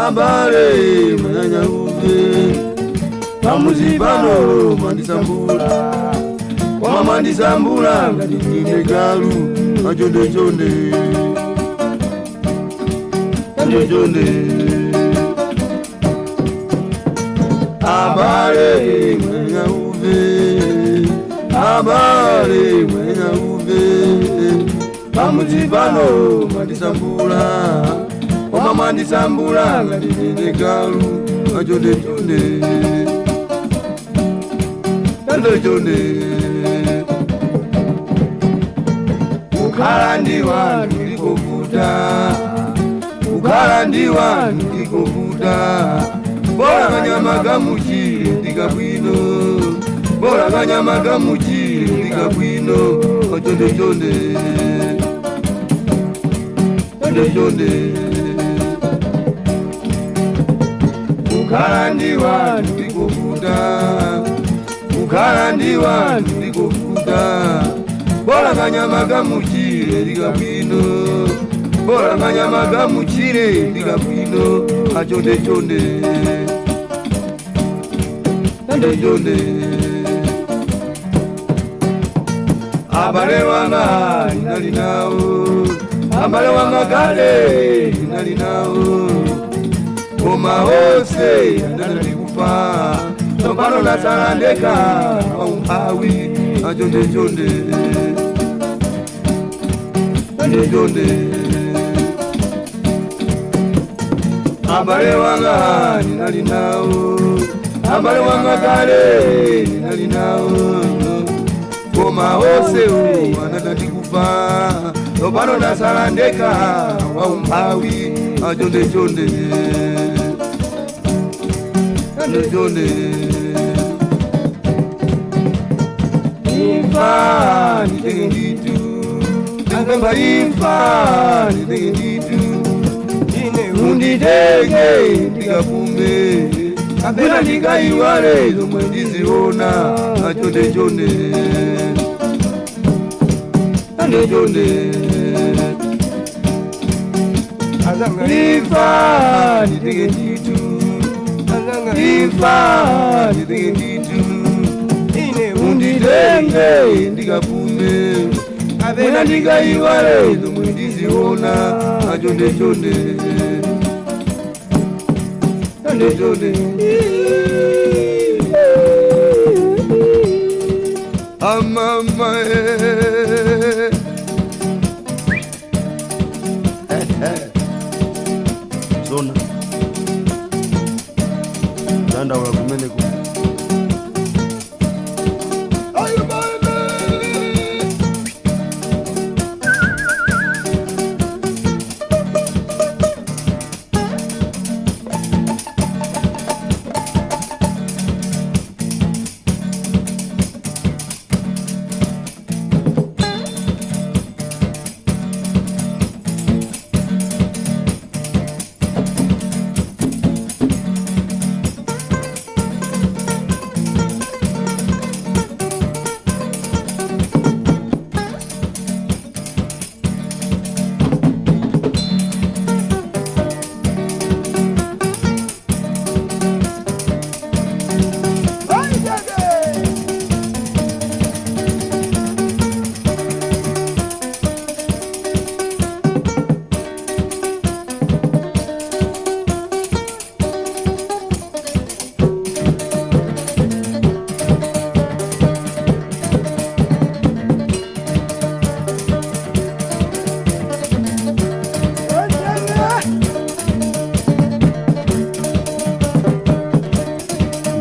Abale mwanyauve pamuzi pano mwandisambula, koma mwandisambula ngati ndine galu. Achondechonde, chondechonde. Abale mwanyauve, abale mwanyauve pamuzi pano mwandisambula, koma mwandisambula ngati ndine galu. Achondechonde, chondechonde. Kukhala ndi wanthu ndikovuta, kukhala ndi wanthu ndikovuta. Bola kanyama kamuchire ndikabwino, bola kanyama kamuchire ndikabwino. Chondechonde, chondechonde. Kukhala ndi wanthu ndikovuta, kukhala ndi wanthu ndikovuta. Bola kanyama kamuchire ndikabwino, bola kanyama kamuchire ndikabwino. Achondechonde, chondechonde. Abale wanga ndinali nawo, abale wanga kale ndinali nawo, koma onse anali kufa. Tsopano ndasala ndekha waumphawi. Achondechonde, chondechonde. Abale wanga ndinali nawo, abale wanga kale ndinali nawo, koma onse anatati kufa. Tsopano ndasala ndekha waumphawi. Achondechonde, chondechonde. Imfa nditenge nditu, ndikupempha imfa nditenge nditu. Munditenge ndikapume, kapena ndikaiwale zomwe ndiziona. Achondechonde, chondechonde. Imfa nditenge nditu, imfa nditenge nditu. Munditenge ndikapume, kapena ndikaiwale zomwe ndiziona. Achondechonde, chondechonde. Amama. Zona dandaula kumeneko.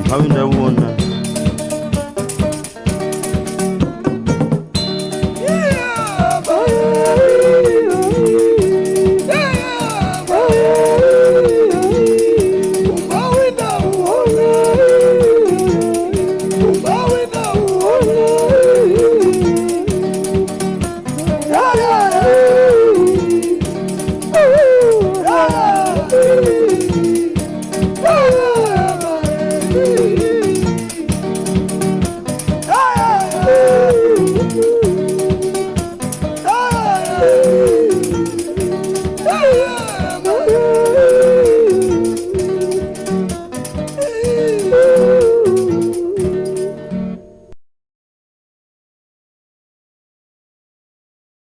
Mphawi ndauona.